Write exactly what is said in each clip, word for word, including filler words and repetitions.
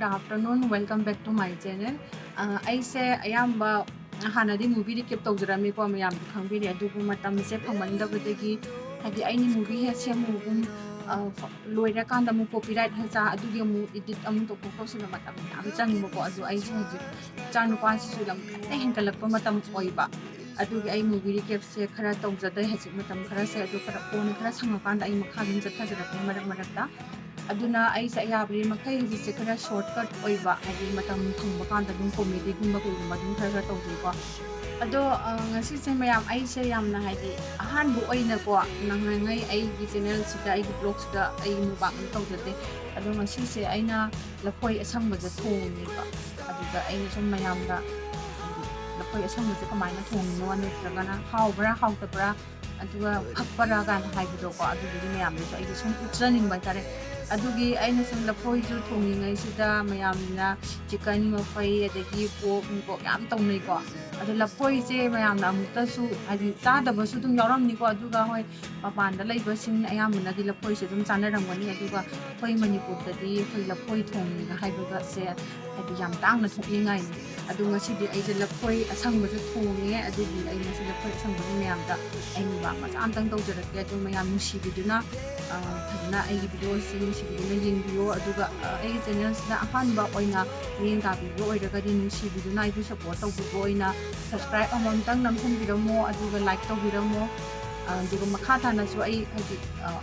Afternoon, welcome back to my channel. ꯑ, ꯑꯩꯁꯦ ꯑꯌꯥꯝꯕ ꯍꯥꯟꯅꯗꯤ movie recap ꯇꯧꯖꯔꯝꯃꯤꯀꯣ, ꯃꯌꯥꯝꯁꯨ ꯈꯪꯕꯤꯔꯦ꯫ ꯑꯗꯨꯕꯨ ꯃꯇꯝꯁꯦ ꯐꯪꯃꯟꯗꯕꯗꯒꯤ, ꯍꯥꯏꯗꯤ ꯑꯩꯅ movie ꯍꯦꯛ ꯁꯦꯝꯃꯨꯒꯨꯝ, ꯑ, ꯂꯣꯏꯔꯀꯥꯟꯗ ꯑꯃꯨꯛ copyright ꯍꯦꯛ ꯆꯥ, ꯑꯗꯨꯒꯤ ꯑꯃꯨꯛ edit ꯑꯃꯨꯛ ꯇꯧꯊꯣꯛ ꯇꯧꯁꯤꯟꯕ ꯃꯇꯝ ꯌꯥꯝ ꯆꯪꯕꯀꯣ꯫ ꯑꯗꯨ ꯑꯩꯁꯦ ꯍꯧꯖꯤꯛ ꯏꯆꯥꯅꯨꯄꯥꯁꯤꯁꯨ ꯂꯝ ꯀꯟꯅ ꯍꯦꯟꯒꯠꯂꯛꯄ ꯃꯇꯝ ꯑꯣꯏꯕ, ꯑꯗꯨꯒꯤ ꯑꯩ movie recapꯁꯦ ꯈꯔ ꯇꯧꯖꯗꯦ ꯍꯧꯖꯤꯛ ꯃꯇꯝ ꯈꯔꯁꯦ꯫ ꯑꯗꯨ ꯈꯔ ꯀꯣꯟꯅ ꯈꯔ ꯁꯪꯉꯀꯥꯟꯗ ꯑꯩ ꯃꯈꯥ ꯑꯗꯨꯝ ꯆꯠꯊꯖꯔꯛꯀꯦ ꯃꯔꯛ ꯃꯔꯛꯇ꯫ ꯑꯗꯨꯅ ꯑꯩꯁꯦ ꯑꯌꯥꯕꯔꯤ ꯃꯈꯩ ꯍꯧꯖꯤꯛꯁꯦ ꯈꯔ shortcut ꯑꯣꯏꯕ, ꯍꯥꯏꯗꯤ ꯃꯇꯝ ꯐꯪꯕ ꯀꯥꯟꯗ ꯑꯗꯨꯝ comedyꯒꯨꯝꯕ ꯀꯩꯒꯨꯝꯕ ꯑꯗꯨꯝ ꯈꯔ ꯈꯔ ꯇꯧꯖꯩꯀꯣ꯫ ꯑꯗꯣ, ꯑ, ꯉꯁꯤꯁꯦ ꯃꯌꯥꯝ, ꯑꯩꯁꯦ ꯌꯥꯝꯅ, ꯍꯥꯏꯗꯤ, ꯑꯍꯥꯟꯕ ꯑꯣꯏꯅꯀꯣ, ꯅꯍꯥꯟꯉꯩ ꯑꯩꯒꯤ channelꯁꯤꯗ, ꯑꯩꯒꯤ blogꯁꯤꯗ ꯑꯩ mukbang ꯑꯃ ꯇꯧꯖꯗꯦ꯫ ꯑꯗꯣ ꯉꯁꯤꯁꯦ ꯑꯩꯅ ꯂꯐꯣꯏ ꯑꯁꯪꯕꯁꯦ ꯊꯣꯡꯉꯦꯕ꯫ ꯑꯗꯨꯗ ꯑꯩꯅ ꯁꯨꯝ ꯃꯌꯥꯝꯗ, ꯍꯥꯏꯗꯤ, ꯂꯐꯣꯏ ꯑꯁꯪꯕꯁꯦ ꯀꯃꯥꯏꯅ ꯊꯣꯡꯉꯤꯅꯣ, ꯅꯠꯇ꯭ꯔꯒꯅ ꯍꯥꯎꯕ꯭ꯔꯥ ꯍꯥꯎꯇꯕ꯭ꯔꯥ, ꯑꯗꯨꯒ ꯐꯛꯄꯔꯥ ꯀꯥꯏꯅ ꯍꯥꯏꯕꯗꯣꯀꯣ, ꯑꯗꯨꯗꯨꯒꯤ ꯃꯌꯥꯝꯗꯁꯨ ꯑꯩꯁꯦ ꯁꯨꯝ ꯎꯠꯆꯅꯤꯡꯕ ꯍꯥꯏꯇꯥꯔꯦ꯫ ꯑꯗꯨꯒꯤ ꯑꯩꯅ ꯁꯨꯝ ꯂꯐꯣꯏꯁꯨ ꯊꯣꯡꯉꯤꯉꯩꯁꯤꯗ ꯃꯌꯥꯝꯅ chicken ꯃꯐꯩ, ꯑꯗꯒꯤ pork ꯅꯨꯡꯄꯣꯛ ꯌꯥꯝ ꯇꯧꯅꯩꯀꯣ꯫ ꯑꯗꯣ ꯂꯐꯣꯏꯁꯦ ꯃꯌꯥꯝꯅ ꯑꯃꯨꯛꯇꯁꯨ, ꯍꯥꯏꯗꯤ, ꯆꯥꯗꯕꯁꯨ ꯑꯗꯨꯝ ꯌꯥꯎꯔꯝꯅꯤꯀꯣ꯫ ꯑꯗꯨꯒ ꯍꯣꯏ, ꯃꯄꯥꯟꯗ ꯂꯩꯕꯁꯤꯡ ꯑꯌꯥꯝꯕꯅꯗꯤ ꯂꯐꯣꯏꯁꯦ ꯑꯗꯨꯝ ꯆꯥꯅꯔꯝꯒꯅꯤ꯫ ꯑꯗꯨꯒ ꯑꯩꯈꯣꯏ ꯃꯅꯤꯄꯨꯔꯗꯗꯤ ꯑꯩꯈꯣꯏ ꯂꯐꯣꯏ ꯊꯣꯡꯉꯦꯅ ꯍꯥꯏꯕꯒꯁꯦ, ꯍꯥꯏꯗꯤ, ꯌꯥꯝ ꯇꯥꯡꯅ ꯊꯣꯛꯅꯤꯡꯉꯥꯏꯅꯤ꯫ ꯑꯗꯣ ꯉꯁꯤꯗꯤ ꯑꯩꯁꯦ ꯂꯐꯣꯏ ꯑꯁꯪꯕꯁꯨ ꯊꯣꯡꯉꯦ꯫ ꯑꯗꯨꯒꯤ ꯑꯩ ꯉꯁꯤ ꯂꯐꯣꯏ ꯑꯁꯪꯕꯒꯤ ꯃꯌꯥꯝꯗ ꯑꯩ mukbang ꯃꯆꯥ ꯑꯝꯇꯪ ꯇꯧꯖꯔꯛꯀꯦ꯫ ꯑꯗꯣ ꯃꯌꯥꯝ ꯅꯨꯡꯁꯤꯕꯤꯗꯨꯅ, ꯑ, ꯐꯖꯅ ꯑꯩꯒꯤ videoꯁꯤ ꯅꯨꯡꯁꯤꯕꯤꯗꯨꯅ ꯌꯦꯡꯕꯤꯌꯣ꯫ ꯑꯗꯨꯒ, ꯑ, ꯑꯩꯒꯤ channelꯁꯤꯗ ꯑꯍꯥꯟꯕ ꯑꯣꯏꯅ ꯃꯤꯠꯌꯦꯡ ꯇꯥꯕꯤꯕ ꯑꯣꯏꯔꯒꯗꯤ ꯅꯨꯡꯁꯤꯕꯤꯗꯨꯅ ꯑꯩꯕꯨ support ꯇꯧꯕꯤꯕ ꯑꯣꯏꯅ subscribe ꯑꯃꯃꯝꯇꯪ ꯅꯝꯁꯤꯟꯕꯤꯔꯝꯃꯣ, ꯑꯗꯨꯒ like ꯇꯧꯕꯤꯔꯝꯃꯣ꯫ ꯑ, ꯑꯗꯨꯒ ꯃꯈꯥ ꯇꯥꯅꯁꯨ ꯑꯩ, ꯍꯥꯏꯗꯤ, ꯑ,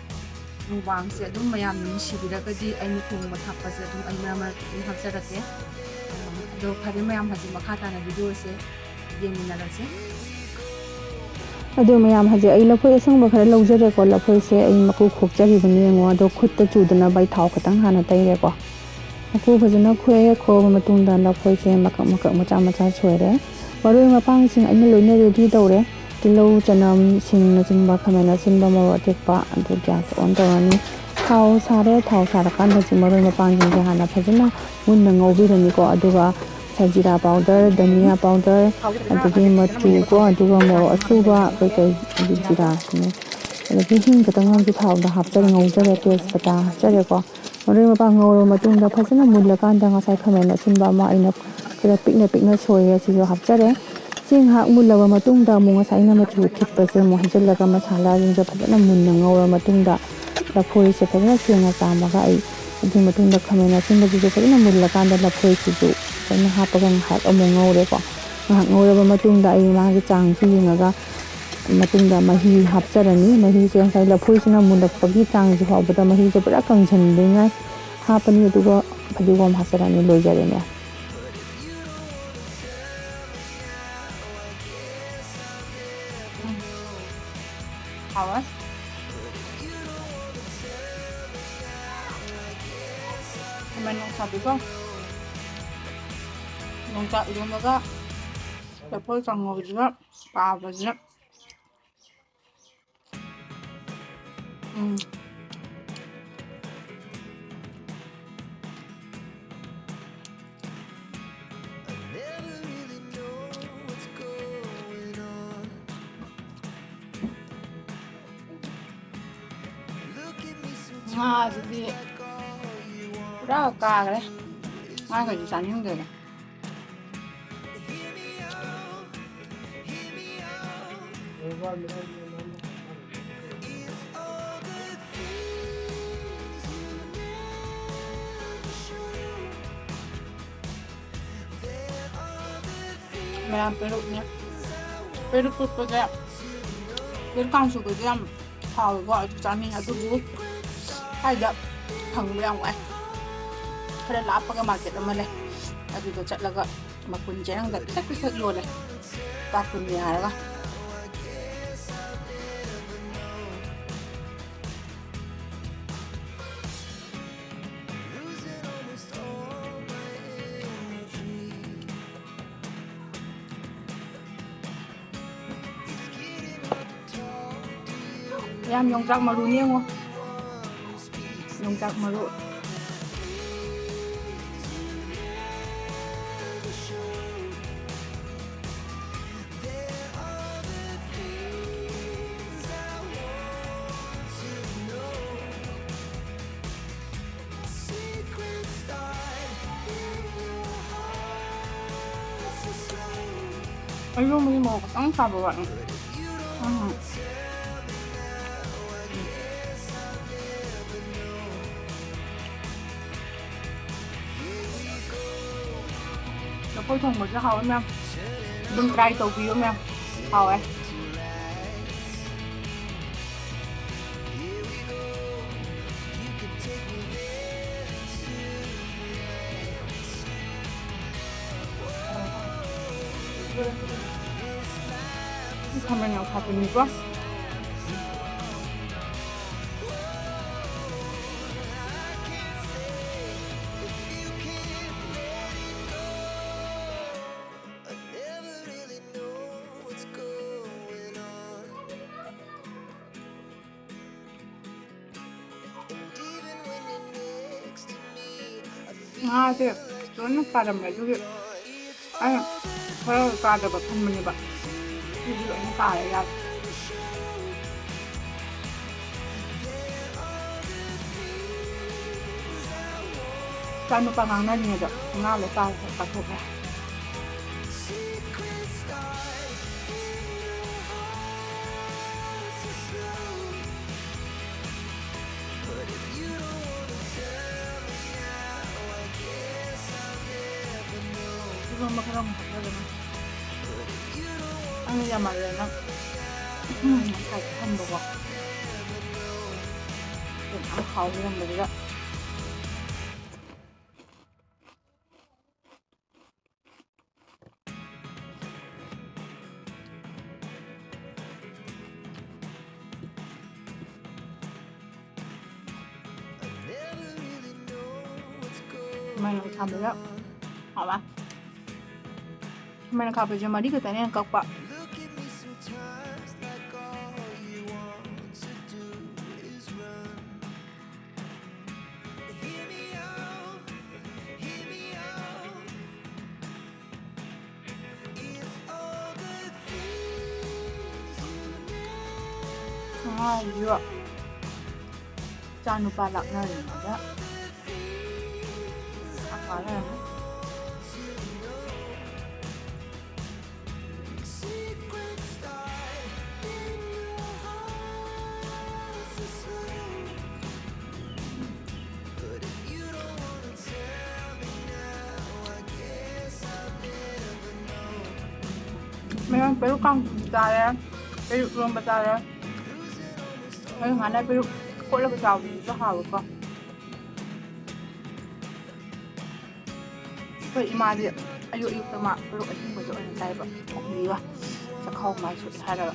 mukbangꯁꯦ ꯑꯗꯨꯝ ꯃꯌꯥꯝꯅ ꯅꯨꯡꯁꯤꯕꯤꯔꯒꯗꯤ ꯑꯩꯅ ꯊꯣꯡꯕ ꯊꯥꯛꯄꯁꯦ ꯑꯗꯨꯝ ꯑꯩ ꯃꯔꯛ ꯃꯔꯛꯇ ꯑꯗꯨꯝ ꯍꯥꯞꯆꯔꯛꯀꯦ꯫ ꯑ, ꯑꯗꯣ ꯐꯔꯦ ꯃꯌꯥꯝ, ꯍꯧꯖꯤꯛ ꯃꯈꯥ ꯇꯥꯅ videoꯁꯦ ꯌꯦꯡꯃꯤꯟꯅꯔꯁꯦ꯫ ꯑꯗꯣ ꯃꯌꯥꯝ, ꯍꯧꯖꯤꯛ ꯑꯩ ꯂꯐꯣꯏ ꯑꯁꯪꯕ ꯈꯔ ꯂꯧꯖꯔꯦꯀꯣ꯫ ꯂꯐꯣꯏꯁꯦ ꯑꯩ ꯃꯀꯨ ꯈꯣꯛꯆꯔꯤꯕꯅꯤ, ꯌꯦꯡꯉꯣ꯫ ꯑꯗꯣ ꯈꯨꯠꯇ ꯆꯨꯗꯅꯕ ꯑꯩ ꯊꯥꯎ ꯈꯤꯇꯪ ꯍꯥꯟꯅ ꯇꯩꯔꯦꯀꯣ꯫ ꯃꯀꯨ ꯐꯖꯅ ꯈꯣꯛꯑꯦ꯫ ꯈꯣꯛꯑꯕ ꯃꯇꯨꯡꯗ ꯂꯐꯣꯏꯁꯦ ꯃꯀꯛ ꯃꯀꯛ ꯃꯆꯥ ꯃꯆꯥ ꯁꯣꯏꯔꯦ꯫ ꯃꯔꯣꯏ ꯃꯄꯥꯡꯁꯤꯡ ꯑꯩꯅ ꯂꯣꯏꯅ ready ꯇꯧꯔꯦ꯫ ꯇꯤꯜꯍꯧ, ꯆꯅꯝ, ꯁꯤꯡꯅꯆꯤꯡꯕ, ꯈꯥꯃꯦꯟ ꯑꯁꯤꯟꯕ, ꯃꯣꯔꯣꯛ ꯑꯇꯦꯛꯄ, ꯑꯗꯨ gas on ꯇꯧꯔꯅꯤ꯫ ꯊꯥꯎ ꯁꯥꯔꯦ꯫ ꯊꯥꯎ ꯁꯥꯔꯀꯥꯟꯗ ꯍꯧꯖꯤꯛ ꯃꯔꯣꯏ ꯃꯄꯥꯡꯁꯤꯡꯁꯦ ꯍꯥꯟꯅ ꯐꯖꯅ ꯃꯨꯟꯅ ꯉꯧꯕꯤꯔꯅꯤꯀꯣ꯫ ꯑꯗꯨꯒ ꯁꯖꯤꯔꯥ powder, ꯙꯅꯤꯌꯥ powder, ꯑꯗꯒꯤ ꯃꯆꯨꯀꯣ, ꯑꯗꯨꯒ ꯃꯣꯔꯣꯛ ꯑꯁꯨꯕ, ꯀꯩꯀꯩ, ꯑꯗꯒꯤ ꯖꯤꯔꯥꯁꯤꯅꯦ꯫ ꯑꯗꯒꯤ ꯍꯤꯡ ꯈꯤꯇꯪ ꯑꯃꯁꯨ ꯊꯥꯎꯗ ꯍꯥꯞꯆꯔꯦ, ꯉꯧꯖꯔꯦ, ꯇꯦꯖꯄꯇꯥ ꯍꯥꯞꯆꯔꯦꯀꯣ꯫ ꯃꯔꯣꯏ ꯃꯄꯥꯡ ꯉꯧꯔꯕ ꯃꯇꯨꯡꯗ ꯐꯖꯅ ꯃꯨꯜꯂꯀꯥꯟꯗ ꯉꯁꯥꯏ ꯈꯥꯃꯦꯟ ꯑꯁꯤꯟꯕ ꯑꯃ ꯑꯩꯅ ꯈꯔ ꯄꯤꯛꯅ ꯄꯤꯛꯅ ꯁꯣꯏꯔꯦ, ꯁꯤꯁꯨ ꯍꯥꯞꯆꯔꯦ꯫ ꯁꯤ ꯉꯥꯏꯍꯥꯛ ꯃꯨꯜꯂꯕ ꯃꯇꯨꯡꯗ ꯑꯃꯨꯛ ꯉꯁꯥꯏ ꯑꯩꯅ ꯃꯆꯨ ꯊꯤꯠꯄꯁꯦ ꯑꯃꯨꯛ ꯍꯩꯖꯤꯜꯂꯒ ꯃꯁꯥꯂꯥꯁꯤꯡꯁꯦ ꯐꯖꯅ ꯃꯨꯟꯅ ꯉꯧꯔ ꯃꯇꯨꯡꯗ ꯂꯐꯣꯏꯁꯦ ꯐꯖꯅ ꯁꯦꯡꯅ ꯆꯥꯝꯃꯒ ꯑꯩ ꯑꯗꯨꯒꯤ ꯃꯇꯨꯡꯗ ꯈꯥꯃꯦꯟ ꯑꯁꯤꯟꯕꯁꯤꯁꯨ ꯐꯖꯅ ꯃꯨꯜꯂꯀꯥꯟꯗ ꯂꯐꯣꯏꯁꯤꯁꯨ ꯐꯖꯅ ꯍꯥꯞꯄꯒ ꯉꯥꯏꯍꯥꯛ ꯑꯃꯨꯛ ꯉꯧꯔꯦꯀꯣ꯫ ꯉꯥꯏꯍꯥꯛ ꯉꯧꯔꯕ ꯃꯇꯨꯡꯗ ꯑꯩ ꯃꯥꯒꯤ ꯆꯥꯡꯁꯤ ꯌꯦꯡꯉꯒ ꯃꯇꯨꯡꯗ ꯃꯍꯤ ꯍꯥꯞꯆꯔꯅꯤ꯫ ꯃꯍꯤꯁꯦ ꯉꯁꯥꯏ ꯂꯐꯣꯏꯁꯤꯅ ꯃꯨꯜꯂꯛꯄꯒꯤ ꯆꯥꯡꯁꯤ ꯐꯥꯎꯕꯗ ꯃꯍꯤꯁꯦ ꯄꯨꯔꯥ ꯀꯪꯁꯤꯟꯗ꯭ꯔꯤꯉꯥꯏ ꯍꯥꯞꯄꯅꯤ, ꯑꯗꯨꯒ ꯐꯗꯤꯒꯣꯝ ꯍꯥꯞꯆꯔꯅꯤ꯫ ꯂꯣꯏꯖꯔꯦꯅꯦ꯫ ꯍꯥꯎꯔꯦ꯫ ꯈꯥꯃꯦꯟ ꯅꯣꯡꯁꯥꯕꯤꯀꯣ꯫ ꯌꯣꯡꯆꯥꯛ ꯏꯔꯣꯝꯕꯒ ꯂꯐꯣꯏ ꯀꯥꯡꯉꯧꯁꯤꯒ ꯄꯥꯕꯁꯤꯅ꯫ ꯎꯝ꯫ ꯉꯥꯁꯤꯗꯤ ꯄꯨꯔꯥ ꯀꯥꯈ꯭ꯔꯦ꯫ ꯉꯥꯒꯗꯤ ꯆꯥꯅꯤꯡꯗꯦꯗ꯫ ꯃꯌꯥꯝ ꯄꯦꯔꯨꯛꯅꯦ꯫ ꯄꯦꯔꯨꯛ ꯐꯨꯠꯄꯁꯦ, ꯄꯦꯔꯨꯛ ꯀꯥꯡꯁꯨꯕꯁꯦ ꯌꯥꯝ ꯍꯥꯎꯋꯦꯀꯣ, ꯑꯗꯨ ꯆꯥꯅꯤꯡꯉꯦ꯫ ꯑꯗꯨꯕꯨ ꯁ꯭ꯋꯥꯏꯗ ꯐꯪꯕ ꯌꯥꯝ ꯋꯥꯏ꯫ ꯈꯔ ꯂꯥꯞꯄꯒ ꯃꯥꯔꯀꯦꯠ ꯑꯃ ꯂꯩ, ꯑꯗꯨꯗ ꯆꯠꯂꯒ ꯃꯄꯨꯟ ꯆꯦꯔꯪꯗ ꯄꯤꯁꯛ ꯄꯤꯁꯛ ꯌꯣꯜꯂꯦ, ꯀꯥꯔꯇꯨꯟ ꯌꯥꯔꯒ꯫ ꯌꯥꯝ ꯌꯣꯡꯆꯥꯛ ꯃꯔꯨꯅꯤ ꯌꯦꯡꯉꯣ꯫ ꯌꯣꯡꯆꯥꯛ ꯃꯔꯨ꯫ ꯑꯌꯣꯟꯕꯒꯤ ꯃꯣꯔꯣꯛ ꯈꯛꯇꯪ ꯆꯥꯕ ꯋꯥꯠꯂꯦ꯫ ꯎꯝ꯫ ꯂꯐꯣꯏ ꯊꯣꯡꯕꯁꯨ ꯍꯥꯎꯋꯦ ꯃꯌꯥꯝ꯫ ꯑꯗꯨꯝ try ꯇꯧꯕꯤꯌꯨ ꯃꯌꯥꯝ꯫ ꯍꯥꯎꯋꯦ꯫ ꯈꯥꯃꯦꯟ ꯌꯥꯝ ꯍꯥꯞꯄꯅꯤꯀꯣ꯫ ꯉꯥꯁꯦ ꯂꯣꯏꯅ ꯀꯥꯔꯝꯃꯦ, ꯑꯗꯨꯒꯤ ꯑꯩꯅ ꯈꯔ ꯀꯥꯗꯕ ꯈꯟꯕꯅꯦꯕ꯫ ꯑꯗꯨꯗꯤ ꯂꯣꯏꯅ ꯀꯥꯔꯦ, ꯌꯥꯔꯦ꯫ ꯏꯆꯥꯅꯨꯄꯥ ꯉꯥꯡꯅꯔꯤꯉꯩꯗ ꯉꯥ ꯂꯣꯏ ꯀꯥꯔ ꯆꯥꯊꯣꯛꯈ꯭ꯔꯦ꯫ ꯏꯔꯣꯝꯕ ꯈꯔ ꯑꯃꯨꯛ ꯍꯥꯞꯆꯒꯅꯤ꯫ ꯑꯩꯅ ꯌꯥꯝꯃꯜꯂꯦꯅ ꯉꯁꯥꯏ ꯊꯝꯕꯀꯣ꯫ ꯑꯗꯨꯝ ꯌꯥꯝ ꯍꯥꯎ ꯂꯩꯔꯝꯕꯗꯨꯗ꯫ ꯃꯥꯏꯅ ꯊꯥꯕꯗ ꯍꯥꯎꯕ꯫ ꯈꯥꯃꯦꯟ ꯑꯈꯥꯕꯁꯦ ꯃꯔꯤ ꯈꯛꯇꯅꯦ ꯑꯩꯅ ꯀꯛꯄ꯫ ꯑꯉꯥꯡꯁꯨ ꯏꯆꯥ ꯅꯨꯄꯥ ꯂꯥꯛꯅꯔꯤꯉꯩꯗ ꯑꯁꯥ ꯂꯩꯔꯝꯃꯦ꯫ ꯃꯌꯥꯝ ꯄꯦꯔꯨꯛ ꯀꯥꯡꯁꯨ ꯆꯥꯔꯦ, ꯄꯦꯔꯨꯛ ꯏꯔꯣꯝꯕ ꯆꯥꯔꯦ꯫ ꯑꯩ ꯉꯥꯅ ꯄꯦꯔꯨꯛ ꯀꯣꯠꯂꯒ ꯆꯥꯕꯗꯨꯁꯨ ꯍꯥꯎꯋꯦꯀꯣ꯫ ꯑꯩꯈꯣꯏ ꯏꯃꯥꯗꯤ ꯑꯌꯨꯛ ꯑꯌꯨꯛꯇ ꯃꯥ ꯄꯦꯔꯨꯛ ꯑꯍꯤꯡꯕꯗꯣ ꯑꯣꯏꯅ ꯆꯥꯏꯕ, ꯀꯣꯕꯤꯒ ꯆꯥꯛꯈꯥꯎ ꯃꯥꯏ ꯁꯣꯛꯑꯦ ꯍꯥꯏꯔꯒ꯫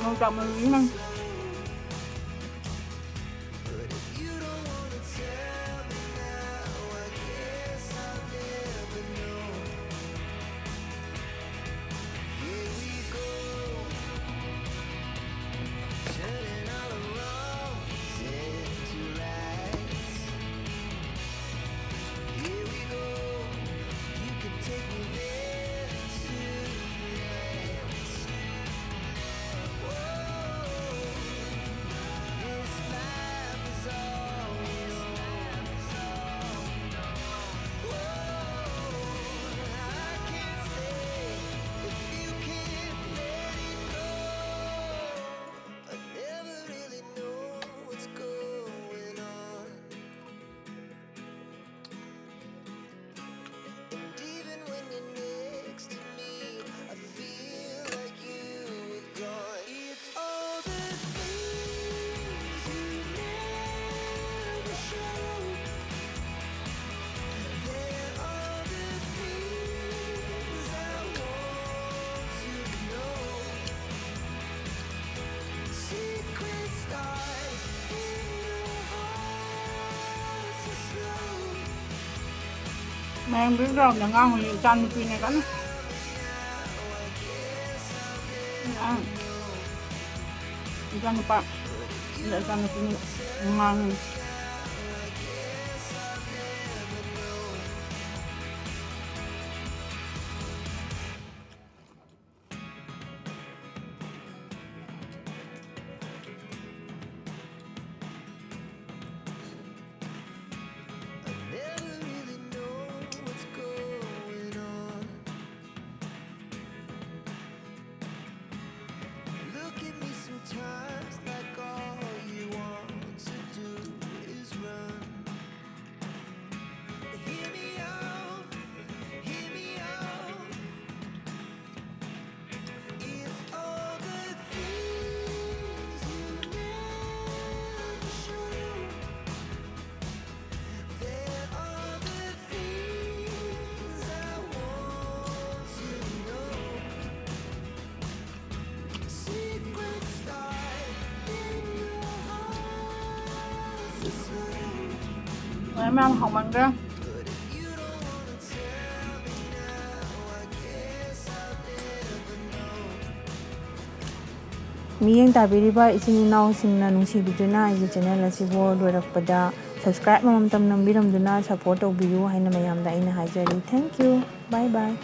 ꯌꯣꯡꯆꯥꯛ ꯃꯔꯨꯅꯤ ꯅꯪ꯫ ꯃꯌꯥꯝ ꯕ꯭ꯔꯤꯛ ꯒ꯭ꯔꯥꯎꯟꯗ ꯉꯥꯡꯉꯨꯏ, ꯏꯆꯥꯅꯨꯄꯤꯅꯦ ꯀꯟꯅ꯫ ꯑꯉꯥꯡ ꯏꯆꯥꯅꯨꯄꯥ, ꯏꯆꯥꯅꯨꯄꯤꯅ ꯉꯥꯡꯉꯤ꯫ ꯃꯌꯥꯝ ꯌꯥꯝ ꯍꯥꯎꯃꯟꯈ꯭ꯔꯦ꯫ ꯃꯤꯠꯌꯦꯡ ꯇꯥꯕꯤꯔꯤꯕ ꯏꯆꯤꯟ ꯏꯅꯥꯎꯁꯤꯡꯅ ꯅꯨꯡꯁꯤꯕꯤꯗꯨꯅ ꯑꯩꯒꯤ ꯆꯦꯅꯦꯜ ꯑꯁꯤꯕꯨ ꯂꯣꯏꯔꯛꯄꯗ subscribe ꯑꯃꯃꯝꯇꯪ ꯅꯝꯕꯤꯔꯝꯗꯨꯅ support ꯇꯧꯕꯤꯌꯨ ꯍꯥꯏꯅ ꯃꯌꯥꯝꯗ ꯑꯩꯅ ꯍꯥꯏꯖꯔꯤ꯫ Thank you. Bye bye.